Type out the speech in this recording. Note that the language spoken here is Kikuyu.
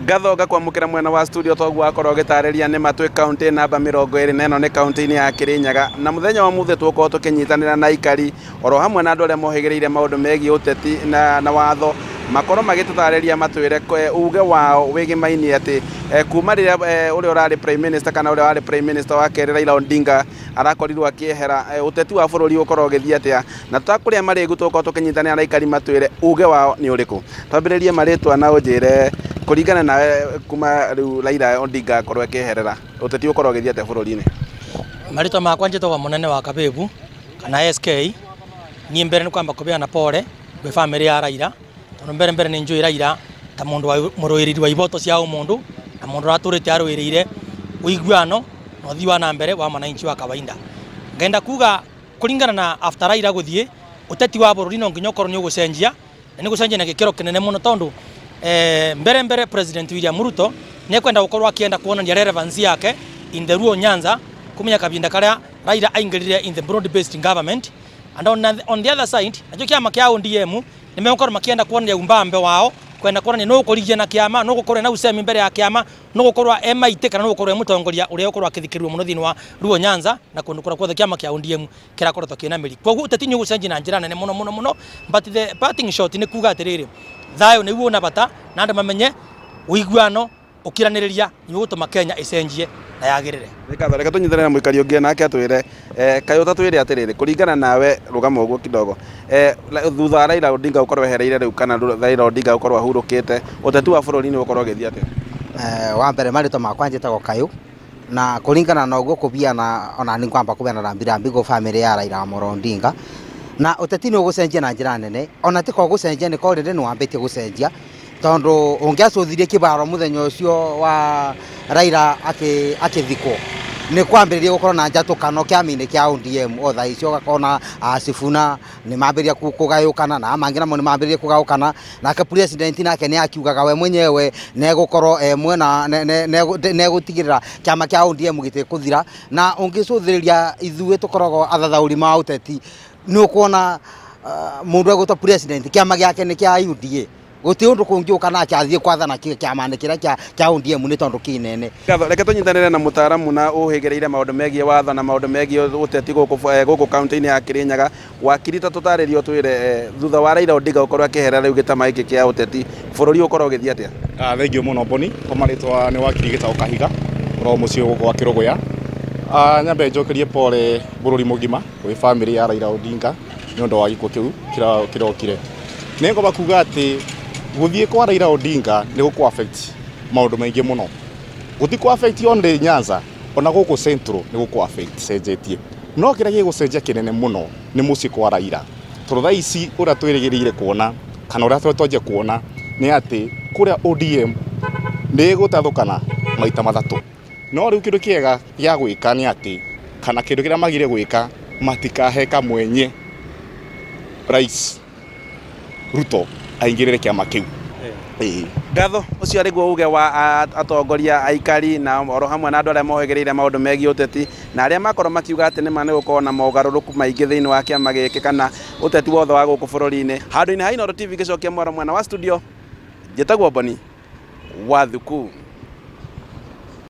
Ngatho ngakwamũkĩra mwena wa studio toguo akorwo gĩtarĩria nĩ matwĩ kaunti namba 24 nĩ kaunti-inĩ ya Kirinyaga. Na mũthenya wa mũthĩ tũgũkorwo tũkĩnyitanĩra na aikari oro hamwe na andũ arĩa mohĩgĩrĩire maũndũ megiĩ ũteti na watho, makorwo magĩtũtarĩria matwĩre uge wao wĩgĩmainie atĩ kuma rĩrĩa ũrĩa ũrarĩ prime minister kana ũrĩa warĩ prime minister wa kerĩ Raila Odinga arakorirwo akĩehera, ũteti wa bũrũri ũkorwo ũgĩthiĩ atĩa. Na tũtakũrĩa marĩgu tũgũkorwo tũkĩnyitanĩra na aikari matwĩre uge wao nĩ ũrĩkũ. Twambĩrĩrie marĩtwa na ũnjĩre kũringana nawe kuma rĩu Raila Odinga akorwo akĩeherera, ũteti ũkorwo ũgĩthiĩ atĩa bũrũri-inĩ? Marĩtwa makwa njĩtagwo Mũnene wa Kabebu kana SK. Niĩ mbere nĩ kwamba kũbeana pore gwĩ family ya Raila, tondu mbere mbere nĩ njũĩ Raila ta mũndũ wa mũrũĩrĩri wa iboto cia ũmũndũ na mũndũ ũratũrĩte arũĩrĩire ũiguano na ũthii wa na mbere wa mwananchi wa kawaida. Ngenda kuga kũringana na after Raila gũthiĩ, ũteti wa bũrũri no nginya ũkorwo nĩ ũgũcenjia, na nĩ gũcenjia na gĩkĩro kĩnene mũno, tondu mbere mbere President William Ruto nĩ ekwenda gũkorwo akĩenda kuonania relevance yake in the Luo Nyanza kumenya kabinda karia Raila aingĩrire in the broad based government. And on the other side, nakĩo kĩama kĩa ODM nĩ megũkorwo makĩenda kuonania umbambe wao, kwenda kuonania no ũkũrigia na kĩama, no gũkorwo na usemi mbere ya kĩama, no gũkorwo e maite kana no gũkorwo e mũtongoria ũrĩa ũkorwo akĩthikĩrĩrio mũno thĩinĩ wa Luo Nyanza na kũndũ kũrĩa guothe kĩama kĩa ODM kĩrakoretwo kĩna mĩri. Koguo ũteti nĩ ũgũcenjia na njĩra nene mũno mũno mũno, but the parting shot nĩ kuga atĩrĩrĩ, thayũ nĩguo ũna bata na andũ mamenye ũiguano ũkiranĩrĩria nĩ ũgũtũma Kenya ĩcenjie na yagĩrĩre. Nĩngatho, reke tũnyitanĩre na mũikari ũngĩ nake atwĩre, kaĩ ũtatwĩre atĩrĩrĩ, kũringana nawe rũgama ũguo kidogo, thutha wa Raila Odinga gũkorwo ehereire rĩu kana Raila Odinga gũkorwo ahurũkĩte, ũteti wa bũrũri nĩ ũgũkorwo ũgĩthiĩ atĩa? Wa mbere marĩtwa makwa njĩtagwo Kayũ, na kũringana na ũguo kũbiana ona nĩ ngwamba kũbeana rambi rambi gwĩ family ya Raila Amolo Odinga, na ũteti nĩ ũgũcenjia na njĩra nene, ona ti ko gũcenjia nĩ ko rĩrĩ nĩ wambĩtie gũcenjia, tondu ũngĩacũthirie kĩbaro mũthenya ũcio wa Raila akĩthikwo nĩ kwambĩrĩria gũkorwo na njatũkano kĩama-inĩ kĩa ODM. O thaa icio ũgakona Sifuna nĩ mambĩrĩria kũgayũkana na mangĩ namo nĩ mambĩrĩria kũgayũkana, nake president nake nĩ akiugaga we mwenyewe negũkorwo e mwena negũtigĩrĩra kĩama kĩa ODM gĩtigũthira. Na ũngĩcũthĩrĩria ithuĩ tũkoragwo athathaũri ma ũteti, nĩ ũkuona mũndũ egwĩtwo president kĩama gĩake nĩ kĩa UDA, gũtirĩ ũndũ kũngĩũka nake athiĩ kwathana kĩama-inĩ kĩrĩa kĩa ODM nĩ tondũ kĩ nene. Reke tũnyitanĩre na mũtaaramu na ũhĩgĩrĩire maũndũ megiĩ watho na maũndũ megiĩ ũteti gũkũ kaunti-inĩ ya Kirinyaga. Wakiri, ta tũtarĩrie ũtwĩre, thutha wa Raila Odinga gũkorwo akĩehera rĩu gĩtama gĩkĩ kĩa ũteti, bũrũri ũkorwo ũgĩthiĩ atĩa? Thengiũ mũno Boni, kwa marĩtwa nĩ wakiri Gĩtaũ Kahiga, ũrĩa mũciĩ gũkũ wa Kĩrũgũya. Nyambe njokerie pole bũrũri mũgima gwĩ family ya Raila Odinga nĩ ũndũ wa gĩkuũ kĩu kĩrokire. Nĩ ngomba kuga atĩ gũthiĩ kwa Raila Odinga nĩ gũkũ affect maũndũ maingĩ mũno. Gũti kũ affect only Nyanza, ona gũkũ Central nĩ gũkũ affect cenjetie. No kĩrĩa gĩgũcenjia kĩnene mũno nĩ mũciĩ kwa Raila. Tondũ thaa ici ũrĩa twĩrĩgĩrĩire kuona kana ũrĩa twanjia kuona nĩ atĩ kũrĩa ODM nĩ ĩgũtathũkana maita mathatũ. No rĩu kĩndũ kĩega gĩa gwĩka nĩ atĩ, kana kĩndũ kĩrĩa magire gwĩka, matikahe kamwenye Rais Ruto aingĩrĩre kĩama kĩu. Ngatho, ũcio arĩguo uge wa atongoria aikari na oro hamwe na andũ arĩa mohĩgĩrĩire maũndũ megiĩ ũteti na arĩa makorwo makiuga atĩ nĩma nĩ gũkorwo na mogarũrũku maingĩ thĩinĩ wa kĩama gĩkĩ kana ũteti wothe wa gũkũ bũrũri-inĩ. Handũ-inĩ ha Inooro TV gĩcokia mwaro mwena wa studio, njĩtagwo Boni wa Thuku.